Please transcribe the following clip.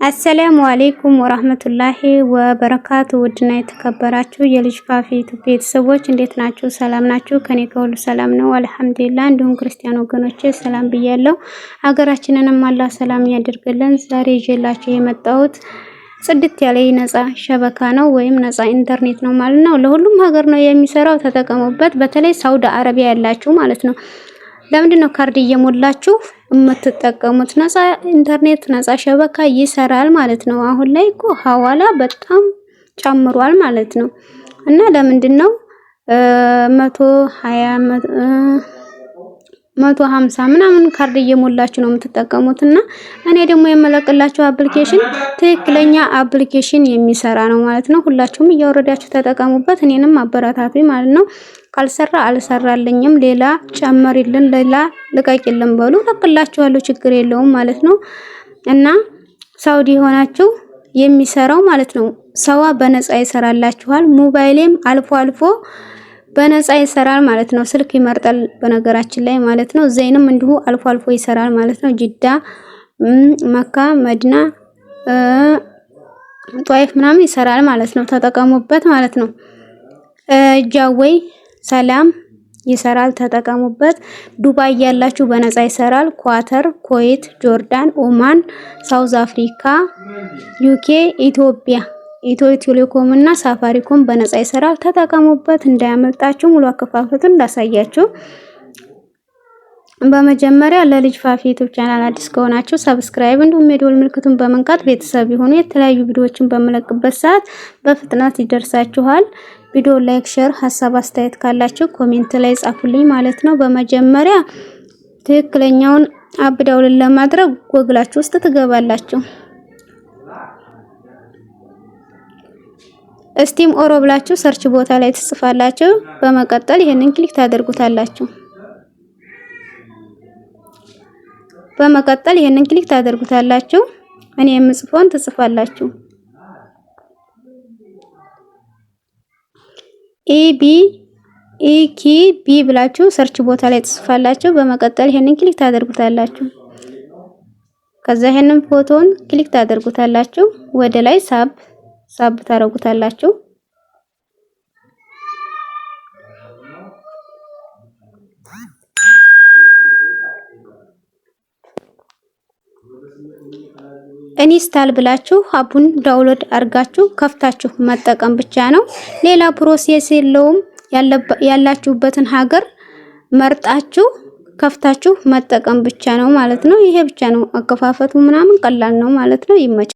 السلام عليكم ورحمة الله وبركاته። ውድና የተከበራችሁ የልጅ ፋፊ ቤተሰቦች እንዴት ናችሁ? ሰላም ናችሁ? ከኔ ከሁሉ ሰላም ነው አልሐምዱሊላህ። እንዲሁም ክርስቲያን ወገኖቼ ሰላም ብያለሁ። ሀገራችንንም አላህ ሰላም ያድርግልን። ዛሬ ይዤላችሁ የመጣሁት ጽድት ያለ ነፃ شبكة ነው ወይም ነፃ ኢንተርኔት ነው ማለት ነው። ለሁሉም ሀገር ነው የሚሰራው፣ ተጠቀሙበት። በተለይ ሳውዲ አረቢያ ያላችሁ ማለት ነው። ለምንድን ነው ካርድ እየሞላችሁ የምትጠቀሙት? ነፃ ኢንተርኔት ነፃ شبكة ይሰራል ማለት ነው። አሁን ላይ እኮ ሀዋላ በጣም ጨምሯል ማለት ነው። እና ለምንድን ነው 120 150 ምናምን ካርድ እየሞላችሁ ነው የምትጠቀሙት። እና እኔ ደግሞ የመለቅላችሁ application ትክክለኛ application የሚሰራ ነው ማለት ነው። ሁላችሁም እያወረዳችሁ ተጠቀሙበት። እኔንም አበረታቱኝ ማለት ነው። ካልሰራ አልሰራልኝም፣ ሌላ ጨመሪልን፣ ሌላ ልቀቂልን በሉ፣ ለቅላችኋለሁ። ችግር የለውም ማለት ነው። እና ሳውዲ የሆናችሁ የሚሰራው ማለት ነው። ሰዋ በነፃ ይሰራላችኋል። ሞባይሌም አልፎ አልፎ በነፃ ይሰራል ማለት ነው። ስልክ ይመርጣል በነገራችን ላይ ማለት ነው። ዘይንም እንዲሁ አልፎ አልፎ ይሰራል ማለት ነው። ጅዳ፣ መካ፣ መዲና፣ ጧይፍ ምናምን ይሰራል ማለት ነው። ተጠቀሙበት ማለት ነው። ጃወይ ሰላም ይሰራል፣ ተጠቀሙበት። ዱባይ ያላችሁ በነፃ ይሰራል። ኳተር፣ ኩዌት፣ ጆርዳን፣ ኦማን፣ ሳውዝ አፍሪካ፣ ዩኬ፣ ኢትዮጵያ ኢትዮ ቴሌኮም እና ሳፋሪኮም በነፃ ይሰራል። ተጠቀሙበት፣ እንዳያመልጣችሁ። ሙሉ አከፋፈቱን እንዳሳያችሁ። በመጀመሪያ ለልጅ ፋፊ YouTube channel አዲስ ከሆናችሁ subscribe እንዲሁም የደወል ምልክቱን በመንካት ቤተሰብ የሆኑ የተለያዩ ቪዲዮዎችን በመለቅበት ሰዓት በፍጥነት ይደርሳችኋል። ቪዲዮ like፣ share፣ ሀሳብ አስተያየት ካላችሁ comment ላይ ጻፉልኝ ማለት ነው። በመጀመሪያ ትክክለኛውን app download ለማድረግ ጎግላችሁ ውስጥ ትገባላችሁ። ስቲም ኦሮ ብላችሁ search ቦታ ላይ ትጽፋላችሁ። በመቀጠል ይህንን click ታደርጉታላችሁ። በመቀጠል ይህንን click ታደርጉታላችሁ። እኔ የምጽፈውን ትጽፋላችሁ። EB EKB ብላችሁ search ቦታ ላይ ትጽፋላችሁ። በመቀጠል ይህንን click ታደርጉታላችሁ። ከዛ ይህንን ፎቶን click ታደርጉታላችሁ። ወደ ላይ ሳብ ሳብ ታደርጉታላችሁ። install ብላችሁ app ኡን download አድርጋችሁ ከፍታችሁ መጠቀም ብቻ ነው። ሌላ process የለውም። ያላችሁበትን ሀገር መርጣችሁ ከፍታችሁ መጠቀም ብቻ ነው ማለት ነው። ይሄ ብቻ ነው አከፋፈቱ ምናምን ቀላል ነው ማለት ነው። ይመቻል።